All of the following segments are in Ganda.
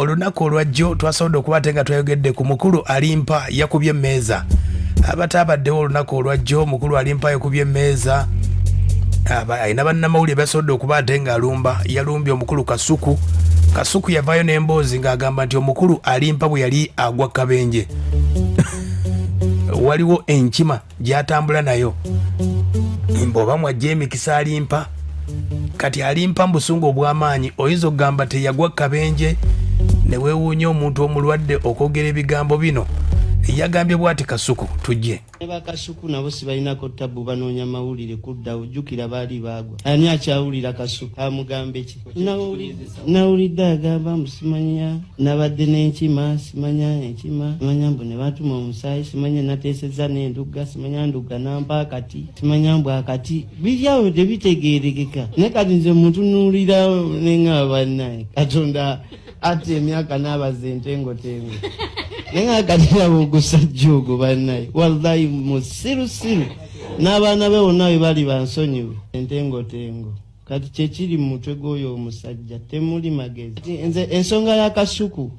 Olunaku olwajjo twasobodde okuba ate nga twayogedde ku mukulu Alimpa yakubye emmeeza. Abataabaddewo olunaku olwajjo, mukulu Alimpa yakubye emmeeza. Alina bannamawulire basobodde okuba ate ng'alumba, yalumbye omukulu Kasuku. Kasuku yavaayo n'emboozi ng'agamba nti omukulu Alimpa bwe yali agwa kabenje waliwo enkima gy'atambula nayo mbu oba mwajja emikisa alimpa kati alimpa mu busungu obw'amaanyi oyinza okugamba teyagwa kabenje ne weewuunya omuntu omulwadde okwogera ebigambo bino. Yagambye bw'ati Kasuku tujje. Ne bakasuku nabo sibalinako tabbu, banoonya mawulire kudda. Ojjukira baali baagwa, ani akyawulira Kasuku amugambe ki? Nawulidde agamba mbu simanya nabadde n'enkima, simanya enkima, simanya mbu ne batuma omusaayi, simanya nateesezza n'endugga, simanya ndugga nampa akati, simanya mbu akati. Biri awo tebitegeerekeka. Naye kati nze mutunuulira neŋŋamba, bannaye Katonda ate emyaka n'abaza entengotengo, naye nga kati laba ogusajja ogwo, bannaye, wallahi musirusiru, n'abaana be bonna bwe bali bansonyiwe entengotengo. Kati kyekiri mu mutwe gw'oyo omusajja temuli magezi. Kati nze ensonga ya Kasuku,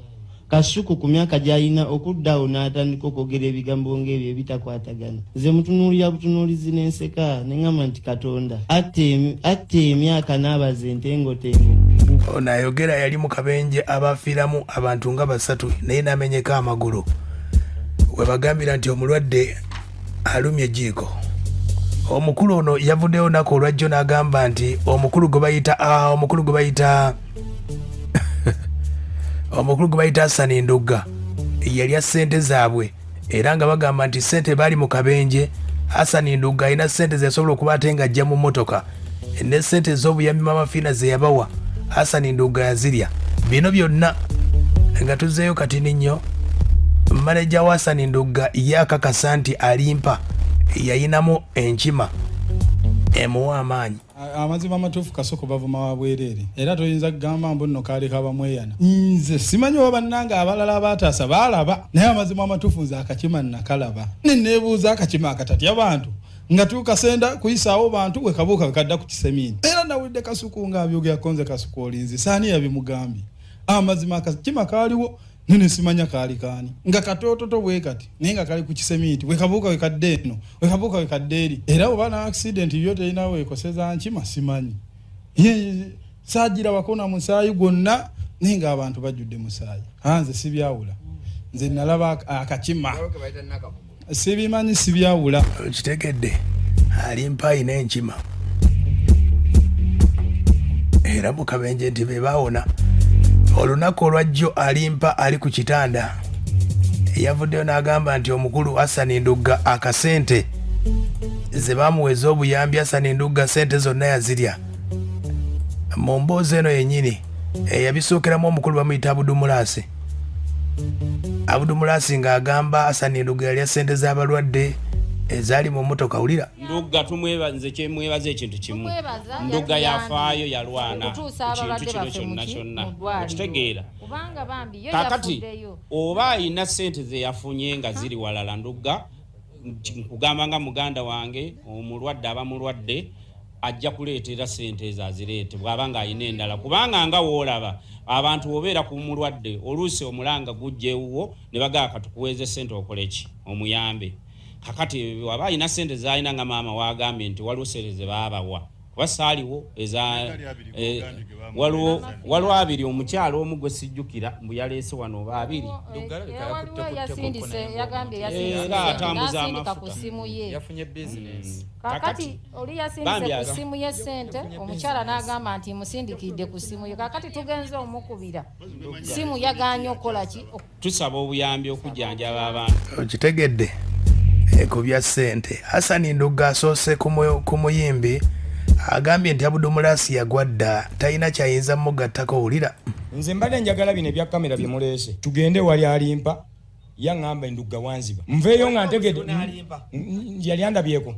Kasuku ku myaka gy'alina okudda awo n'atandika okwogera ebigambo ng'ebyo ebitakwatagana, nze mutunuulira butunuulizi n'enseka ne ŋŋamba nti Katonda atte emyaka n'abaza entengotengo. Ono ayogera yali mu kabenje abafiiramu abantu nga basatu naye n'amenyeka amagulu, we bagambira nti omulwadde alumye ejjiiko. Omukulu ono yavuddeyo olunaku olwajjo n'agamba nti omukulu gwe bayita omukulu gwe bayita omukulu gwe bayita Hassan Ndugga yalya ssente zaabwe, era nga bagamba nti ssente baali mu kabenje, Hassan Ndugga alina ssente zeyasobola okuba ate nga ajja mu mmotoka ne ssente ez'obuyambi Mama Fiina ze yabawa, Hassan Ndugga yazirya. Bino byonna nga tuzzeeyo katini nnyo, maneja wa Hassan Ndugga ye akakasa nti alimpa yayinamu enkima emuwa amaanyi. Amazima amatuufu, Kasoko bavuma wa bwereere, era toyinza kugamba mbu nno kaali kabamweyana. Nze simanyi oba bannange abalala abaataasa baalaba, naye amazima amatuufu nze akakima nakalaba ne neebuuza akakima akatatya bantu nga tukasenda kuyisaawo bantu wekabuuka wekadda ku kisemiini. Era nawulidde Kasuku ng'abyogerako. Nze Kasuku olinzi saani yabimugambye. Amazima akakima kaaliwo nene, simanya kaali kaani nga katoototo bwe kati, naye nga kali ku kiseminti, wekabuuka wekadda eno, wekabuuka wekadda eri. Era oba na accident yo terina weekoseza nkima, simanyi. Saagirabako na musaayi gwonna, naye ng'abantu bajjudde musaayi. Nze sibyawula, nze nalaba akakima, sibimanyi, sibyawula. Okitegedde, alimpa ayina enkima era mu kabenje nti be baawona. Olunaku olwajjo alimpa ali ku kitanda yavuddeyo n'agamba nti omukulu Hassan Ndugga akasente ze bamuweza obuyambi, Hassan Ndugga sente zonna yazirya. Mu mboozi eno yennyini eyabisookeramu omukulu bamuyita Abudumulaasi. Abudumulaasi ng'agamba Hassan Ndugga yalya sente z'abalwadde ezaali mu mmotoka. Wulira. Ndugga tumwebaze, kyemwebaza ekintu kimu, Tumwebaza, Ndugga yatuyambye yafaayo, yalwana okutuusa ku kintu abalwadde kino baffe kyonna muki kyonna. mu ddwaliro. Okitegeera? Kubanga bambi yo Kakati yafuddeyo. oba alina sente zeyafunye nga ziri walala, Ndugga nkugamba nga muganda wange, omulwadde aba mulwadde, ajja kuleetera sente ezo, azireete bw'aba ng'alina endala, kubanga nga woolaba abantu obeera ku mulwadde, oluusi omulanga gujja ewuwo ne bagaa katukuweeze sente okole ki, omuyambe. Kakati waba alina sente z'alina, nga maama wagambye nti waliwo sente ze baabawa, kuba saaliwo eza waliwo abiri, omukyalo omu gwe sijjukira mbu yaleese wano oba abiri. Era waliwo yasindise, yagambye yasindise Era atambuza n'asindika ku amafuta. ssimu ye. Yafunye bizinesi. Kakati oli yasindise Bambi ku ssimu ye sente, omukyala n'agamba nti musindikidde ku ssimu ye. Kakati tugenze omukubira simu, yaganye okukola ki? Tusaba obuyambi okujjanjaba abantu. Okitegedde, ku bya ssente Hassan Ndugga asoose ku muyimbi, agambye nti Abudumulasi yagwa dda, talina kyayinza mugattako. Wulira. Nze mbadde njagala bino ebya kamera bye muleese, tugende wali alimpa yaŋŋamba Endugga wanziba, nveeyo nga ntegedde yali andabyeko.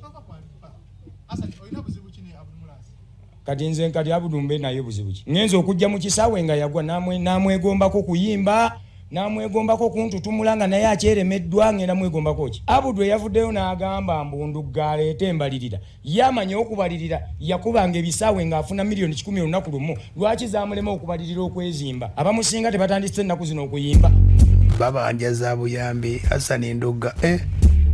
Kati nze nkati Abudumbe naye buzibu ki? Ngenza okujja mu kisaawe nga yagwa, n'amwegombako kuyimba. N'amwegombako kuntutumula nga naye akyeremeddwa, ngenda mwegombako ki? Abudu eyavuddeyo n'agamba mbu Ndugga aleete embalirira, ye amanyi okubalirira? Yakubanga ebisaawe ng'afuna 100,000,000 olunaku lumu, lwaki zaamulema okubalirira okwezimba? Abamusinga tebatandise ennaku zino okuyimba. Babanja za buyambi. Hassan Ndugga, eh,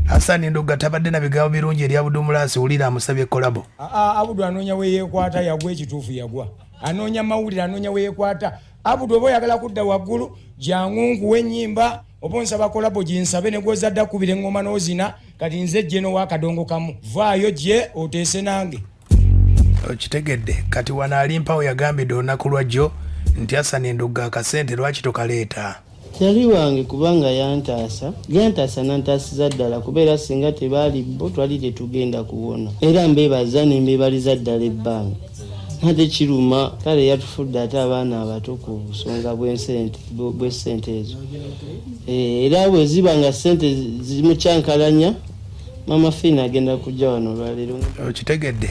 Hassan Ndugga tabadde na bigambo birungi eri Abudu Mulaasi, wulira amusabye kolabo. Abudu anoonya weyeekwata, yagwa ekituufu yagwa, anoonya mawulire, anoonya weyeekwata. Abudu oba oyagala kudda waggulu, jangu nkuwe ennyimba, oba onsaba kolabo ginsabe, ne gw'ozadde akubira eŋŋoma n'ozina. Kati nze jje n'owakadongo kamu, vaayo gye oteese nange. Okitegedde? Kati wano alimpawo yagambidde olunaku lwa jjo nti Hassan Ndugga akasente lwaki tokaleeta? Kyali wange kubanga yantaasa, yantaasa nantaasiza ddala kuba era singa tebaali bo twali tetugenda kuwona, era mbeebaza ne mbeebaliza ddala ebbanga ate kiruma kale yatufudde ate abaana abato ku busonga bw'essente ezo. Era bwe ziba nga ssente zimukyankalanya, Maama Fiina agenda kujja wano olwaleero. Okitegedde?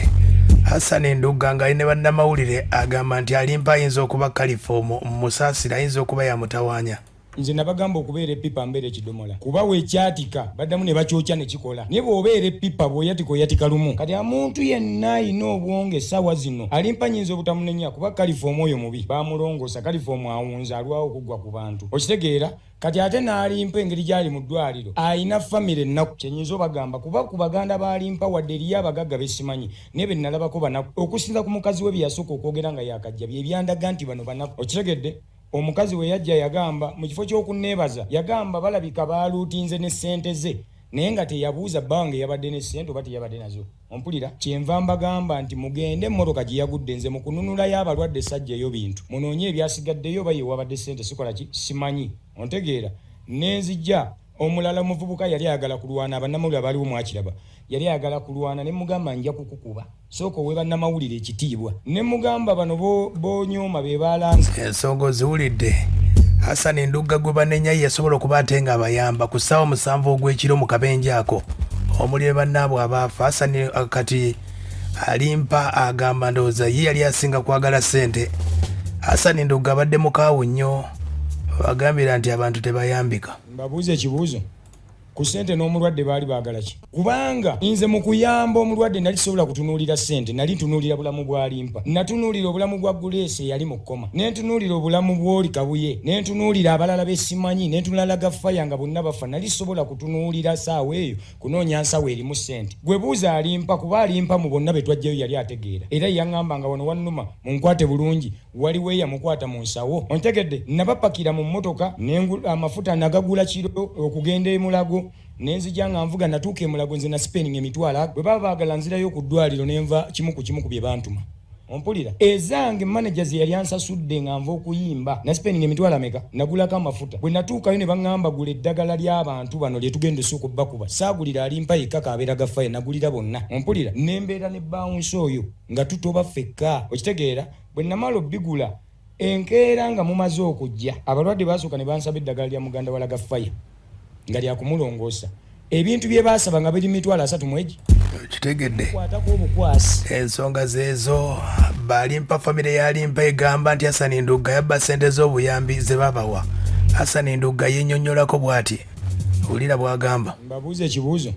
Hassan Ndugga ng'ali ne bannamawulire agamba nti Alimpa ayinza okuba kalifoomu Musaasira ayinza okuba yamutawaanya. Nze nabagamba okubeera epipa mbeera ekidomola kuba wekyatika baddamu ne bakyokya ne kikola, naye bw'obeera epipa bw'oyatika oyatika lumu. Kati amuntu yenna alina obwongo essaawa zino Alimpa nyinza obutamunenya kuba kalifoomu oyo mubi, bamulongoosa kalifoomu awunza alwawo okuggwa ku bantu, okitegeera? Kati ate n'Alimpa engeri gy'ali mu ddwaaliro alina famire ennaku, kye nnyinza obagamba kuba ku baganda ba Alimpa wadde eriyo abagagga be simanyi naye be nalabako banaku okusinza ku mukazi we bye yasooka okwogera nga yaakajja bye byandaga nti bano banaku, okitegedde? Omukazi bwe yajja yagamba mu kifo ky'okunneebaza yagamba balabika baaluutinze ne ssente ze naye nga teyabuuza bba wange yabadde ne ssente oba teyabadde nazo. Ompulira? Kyenva mbagamba nti mugende emmotoka gye yagudde nze mu kununulayo abalwadde saggyeyo bintu. Munoonye ebyasigaddeyo oba ye wabadde ssente sikola ki? Simanyi. Ontegeera? Ne nzija. Omulala omuvubuka yali ayagala kulwana, bannamawulire abaaliwo mwakiraba. Yali ayagala kulwana ne mmugamba nja kukukuba. Sooka owe bannamawulire ekitiibwa. Ne mmugamba bano b'onyooma be baalanze. Ensonga oziwulidde. Hassan Ndugga gwe banenya ye yasobola okuba ate ng'abayamba ku ssaawa 7 ogw'ekiro mu kabenje ako omuli ne bannaabwe abaafa. Hassan kati Alimpa agamba ndowooza ye yali asinga kwagala ssente. Hassan Ndugga abadde mukaawu nnyo, bagambira nti abantu tebayambika. Mbabuuze ekibuuzo, ku ssente n'omulwadde baali baagala ki? Kubanga nze mu kuyamba omulwadde nali sisobola kutunuulira ssente, nali ntunuulira bulamu bwa Alimpa, natunuulira obulamu bwa Grace eyali mu kkoma, ne ntunuulira obulamu bw'oli Kabuye, ne ntunuulira abalala be simanyi, ne ntunula Laga Fire nga bonna bafa. Nali sisobola kutunuulira ssaawa eyo kunoonya nsawo erimu ssente. Gwe buuza Alimpa, kuba Alimpa mu bonna be twaggyayo yali ategeera era yaŋŋamba nga wano wannuma munkwate bulungi. Waliwo eyamukwata mu nsawo, ontegedde? Nabapakira mu mmotoka ne amafuta nagagula kiro okugenda e Mulago ne nzija nga nvuga. Natuuka e Mulago nze nasipeninga emitwalo ago. Bwe baba baagala nzirayo ku ddwaaliro ne nva kimu ku kimu ku bye bantuma. Ompulira? Ezange maneja ze yali ansasudde nga nva okuyimba nasipeninga emitwalo ameka? Nagulako amafuta. Bwe natuukayo ne baŋŋamba gula eddagala ly'abantu bano lye tugenda osooka obbakuba. Saagulira Alimpa yekka k'abeera ga fire, nagulira bonna. Ompulira? Ne mbeera ne bawunsa oyo nga tutoba ffekka. Okitegeera? Bwe namala obbigula enkeera nga mumaze okujja, abalwadde baasooka ne bansaba eddagala lya muganda wa Laga Fire nga lya kumulongoosa. Ebintu bye baasaba nga biri 300,000 mu egi. Okitegedde? Kwatako obukwasi. Ensonga zeezo. Balimpa famire ya Limpa egamba nti Hassan Ndugga yabba ssente z'obuyambi ze babawa. Hassan Ndugga yennyonnyolako bw'ati. Wulira bw'agamba. Mbabuuze ekibuuzo.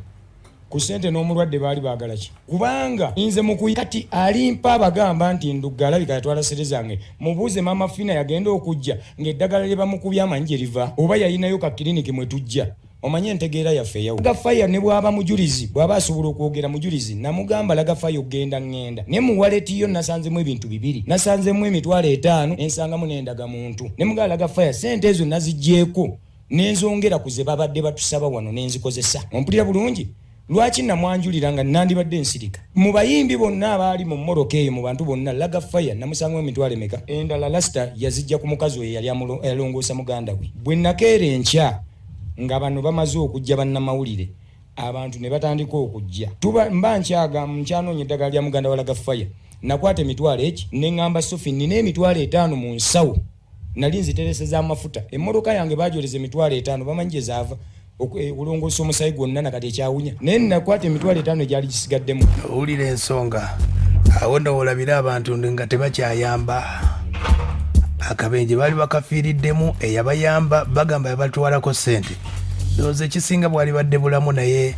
Ku ssente n'omulwadde baali baagala ki? Kubanga nze mu kuyi kati Alimpa abagamba nti Ndugga alabika yatwala ssente zange. Mubuuze Maama Fina yagenda okujja ng'eddagala lye bamukubye amanyi gye liva oba yalinayo ka kiriniki mwe tujja. Omanyi entegeera yaffe eyawuka. Laga Fire ne bw'aba mujulizi, bw'aba asobola okwogera mujulizi, namugamba Laga Fire okugenda ŋŋenda naye mu waleti yo nasanzemu ebintu bibiri. Nasanzemu 500,000 ne nsangamu n'endagamuntu. Ne mugamba Laga Fire ssente ezo naziggyeeko ne nzongera ku ze babadde batusaba wano ne nzikozesa. Ompulira bulungi? Lwaki namwanjulira nga nandibadde nsirika? Mu bayimbi bonna abaali mu mmoroka eyo, mu bantu bonna, Laga Fire namusangamu emitwalo emeka? Endala Lasita yazijja ku mukazi oyo eyali alongoosa muganda we. Bwe nakeera enkya nga bano bamaze okujja bannamawulire, abantu ne batandika okujja. Tuba mba nkyaga nkyanoonya eddagala lya muganda wa Laga Fire, nakwata emitwalo egi ne ŋŋamba Sophie nnina 500,000 mu nsawo. Nali nzitereseza amafuta. Emmotoka yange baagyoleza 500,000, bamanyi gye zaava okulongoosa omusaayi gwonna na kati ekyawunya. Naye nakwata 500,000 egyali gisigaddemu. Owulira ensonga? Awo nno w'olabira abantu nga tebakyayamba. Akabenje baali bakafiiriddemu, eyabayamba bagamba yabatwalako ssente. Ndowooza ekisinga bwalibadde bulamu, naye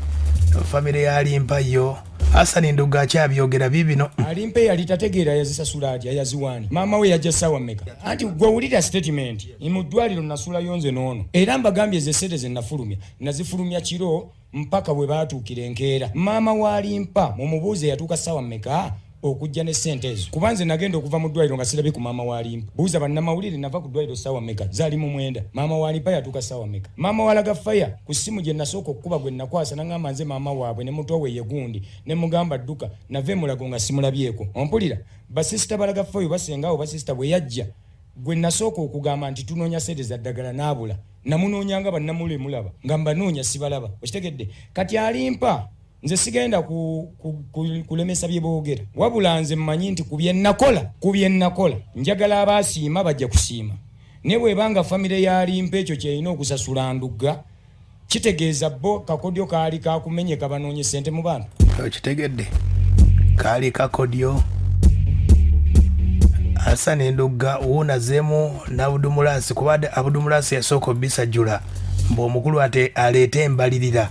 famire ya Alimpa yo Hasani Ndugga akyabyogera biibino. Alimpa eyali tategeera yazisasula atya, yaziwaani? Maama we yajja ssaawa mmeka? Anti gwe wulira statement mu ddwaliro nasulayo nze n'ono, era mbagambye ze ssente ze nafulumya nazifulumya kiro mpaka bwe baatuukira enkeera. Maama wa Alimpa mumubuuze yatuuka ssaawa mmeka okujja ne ssente ezo, kuba nze nagenda okuva mu ddwaliro nga sirabye ku maama wa Alimpa. Buuza bannamawulire, nava ku ddwaliro ssaawa mmeka? Zaali mu 9. Maama wa Alimpa yatuuka ssaawa mmeka? Maama wa Laga Fire ku ssimu gye nasooka okukuba gwe nakwasa n'aŋŋamba nze maama waabwe ne muto we ye gundi, ne mugamba dduka, nava e Mulago nga simulabyeko. Ompulira? Basisita ba Laga Fire basenga awo, basisita bwe yajja gwe nasooka okugamba nti tunoonya ssente za ddagala n'abula. Namunoonya nga bannamawulire mulaba nga mbanoonya sibalaba. Okitegedde? Kati Alimpa nze sigenda kulemesa bye boogera, wabula nze mmanyi nti ku bye nakola njagala abaasiima bajja kusiima, naye bw'eba nga famire ya Alimpa ekyo kyerina okusasula Ndugga, kitegeeza bo kakodyo kaali kakumenyeka banoonye ssente mu bantu. Okitegedde, kaali kakodyo. Hasani Ndugga wuunazeemu n'Abudumulasi, kuba Abudumulasi yasooka obisajjula mbu omukulu ate aleete embalirira,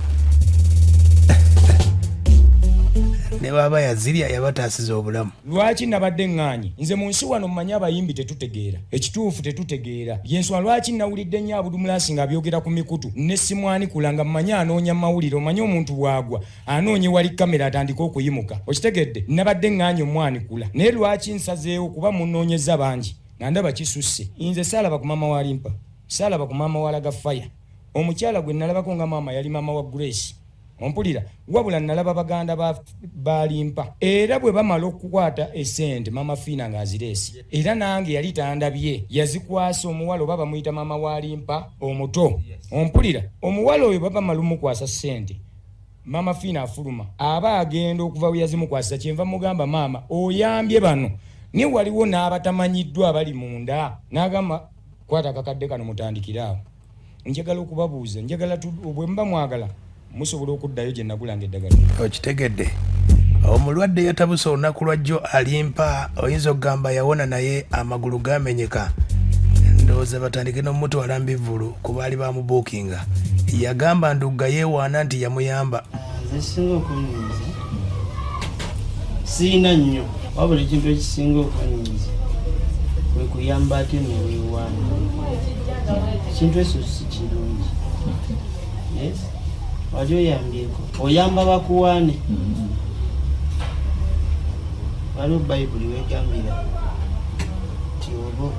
ne bw'aba yazirya yabataasiza obulamu. Lwaki nabadde ŋŋaanyi? Nze mu nsi wano mmanyi abayimbi tetutegeera ekituufu, tetutegeera yensonga lwaki nawulidde nnyo Abudumulasi ng'abyogera ku mikutu ne simwanikula, nga mmanyi anoonya mawulire. Omanyi omuntu bw'agwa anoonye wali kamera atandike okuyimuka. Okitegedde? Nabadde ŋŋaanyi omwanikula, naye lwaki nsazeewo? Kuba munoonyeza bangi nga ndaba kisusse. Nze saalaba ku maama wa Limpa, saalaba ku maama wa Laga Fire. Omukyala gwe nalabako nga maama yali maama wa Grace. Ompulira? Wabula nalaba baganda balimpa, era bwe bamala okukwata esente maama Fiina ng'azireese, era nange yali tandabye, yazikwasa omuwala oba bamuyita maama wa Limpa omuto. Ompulira? Omuwala oyo baba bamala omukwasa sente, maama Fiina afuluma, aba agenda okuva we yazimukwasisa. Kyenva mugamba, maama oyambye bano, naye waliwo n'abatamanyiddwa abali munda. N'agamba, kwata akakadde kano mutandikire awo. Njagala okubabuuza, njagala bwe muba mwagala musobola okuddayo gye nagulanga eddagala. Okitegedde, omulwadde yatabuse olunaku lwajjo. Alimpa oyinza okugamba yawona, naye amagulu gamenyeka. Ndowooza batandike n'omutwala mbivulu ku baali bamubuukinga. Yagamba Ndugga yeewaana nti yamuyamba. Nze ekisinga okunyinza siina nnyo, wabula ekintu ekisinga okunyinza kwe kuyamba ate neweewaana. Ekintu ekyo si kirungi. Yes, wali oyambyeko, oyamba bakuwaane. Waliwo Bayibuli wegambira nti oba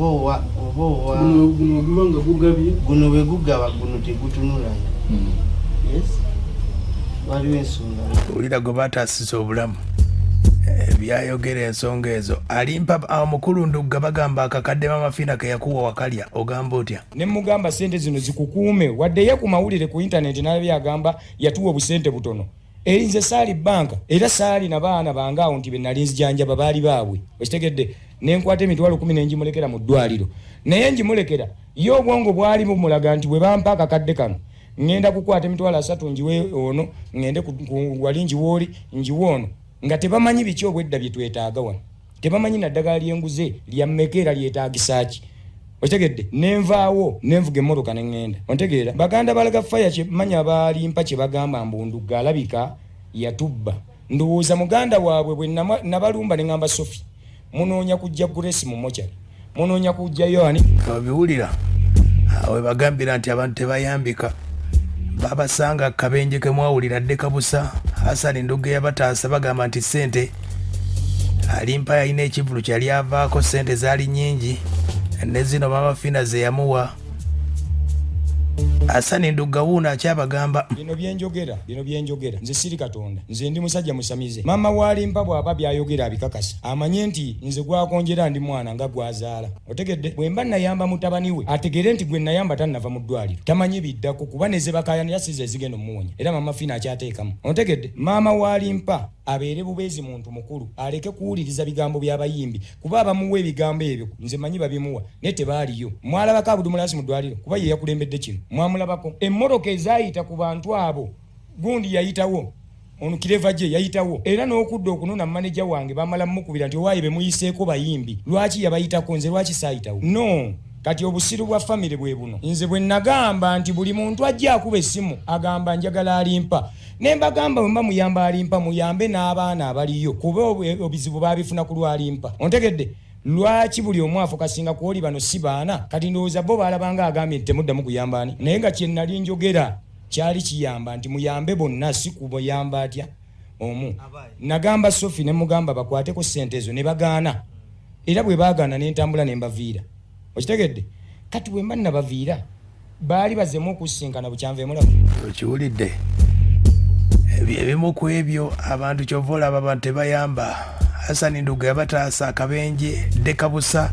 owa oba owa Guno guba nga gugabye. Guno bwe gugaba, guno tegutunulayo. Yes, waliwo ensonga. Wulira gwe bataasiza obulamu. Byayogera ensonga ezo Alimpa. Omukulu Ndugga bagamba akakadde mama Fiina ke yakuwa wakalya, ogamba otya? Ne mugamba sente zino zikukuume, wadde ye ku mawulire ku intaneti nalabye agamba yatuwa obusente butono. Eri nze saali banka, era saali na baana bange awo nti be nali nzijanjaba baali baabwe. Okitegedde? Nenkwata 100,000 nenjimulekera mu ddwaliro, naye njimulekera ye obwongo bwali bumulaga nti bwe bampa akakadde kano ŋŋenda kukwata 30,000 njiwe ono, ŋŋende wali njiwe oli, njiwe ono, nga tebamanyi biki obwedda bye twetaaga wano, tebamanyi naddagala lyenguze lya mmeka era lyetaagisa ki. Okitegedde? Nenvaawo nenvuga emmotoka ne ŋŋenda. Ontegeera? Baganda balaga faya manya baalimpa kye bagamba mbu Ndugga alabika yatubba. Ndowooza muganda waabwe bwe nabalumba ne ŋŋamba, Sofi, munoonya kujja Grace mu mochari, munoonya kujja yoani. Obiwulira we bagambira nti abantu tebayambika, babasanga kabenje ke mwawulira dde kabusa. Hasani Ndugga yabataasa. Bagamba nti sente Alimpa yalina ekivulu kyali avaako, sente zaali nyingi, ne zino mama Fina ze yamuwa. Hasani Ndugga wuuno akyabagamba. Bino byenjogera, bino byenjogera, nze siri Katonda, nze ndi musajja musamize. Maama walimpa bw'aba byayogera abikakasa, amanye nti nze gwakonjera ndi mwana nga gwazaala. Otegedde? Bwe mba nayamba mutabani we, ategere nti gwe nayamba tannava mu ddwaliro, tamanyi biddako, kuba ne ze bakaayanira si ze zigenda omuwonya, era mama Fiina akyateekamu. Ontegedde? Maama walimpa abeere bubeezi muntu mukulu, aleke kuwuliriza bigambo by'abayimbi, kuba abamuwa ebigambo ebyo nze manyi babimuwa naye tebaaliyo. Mwalabako Abudumulasi mu ddwaliro? Kuba ye yakulembedde kino. Mwamulabako? Emmotoka ezaayita ku bantu abo, gundi yayitawo. Ono Kireva gye yayitawo era n'okudda okunona maneja wange bamala mukubira nti owaaye bemuyiseeko bayimbi lwaki yabayitako nze lwaki saayitawo no. Kati obusiru bwa famire bwe buno. Nze bwe nagamba nti buli muntu ajja akuba essimu agamba njagala alimpa, ne mbagamba bwe mba muyamba alimpa muyambe n'abaana abaliyo kuba obizibu babifuna ku lwalimpa. Ontegedde? Lwaki buli omu afokasinga ku oli bano si baana? Kati ndowooza bo baalabanga agambye nti temuddamu kuyamba ani, naye nga kye nali njogera kyali kiyamba nti muyambe bonna si kumuyamba atya omu. Nagamba Sophie ne mugamba bakwateko ssente ezo ne bagaana, era bwe baagaana ne ntambula ne mbaviira. Okitegedde? Kati bwe mba nabaviira baali bazemu okusisinkana bukyanva emulago. Okiwulidde? Ebimu ku ebyo abantu kyova olaba abantu tebayamba. Hassan Nduga yabataasa akabenje Ddekabusa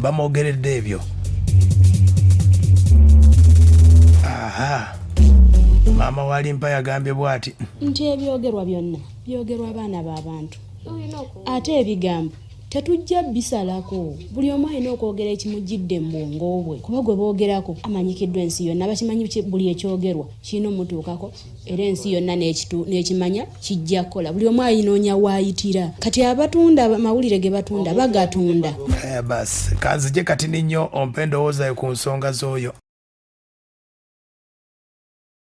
bamwogeredde ebyo. Aha. Maama wa Limpa yagambye bw'ati. Nti ebyogerwa byonna byogerwa abaana b'abantu ate ebigambo tetujja bisalako buli omu alina okwogera ekimujjidde mu bwongo bwe kuba gwe boogerako amanyikiddwa ensi yonna bakimanyi buli ekyogerwa kirina omutuukako era ensi yonna n'ekimanya kijja kukola buli omu ayinoonya waayitira kati abatunda amawulire ge batunda bagatunda. Eh, basi kanzije kati ninyo ompe endowooza yo ku nsonga z'oyo.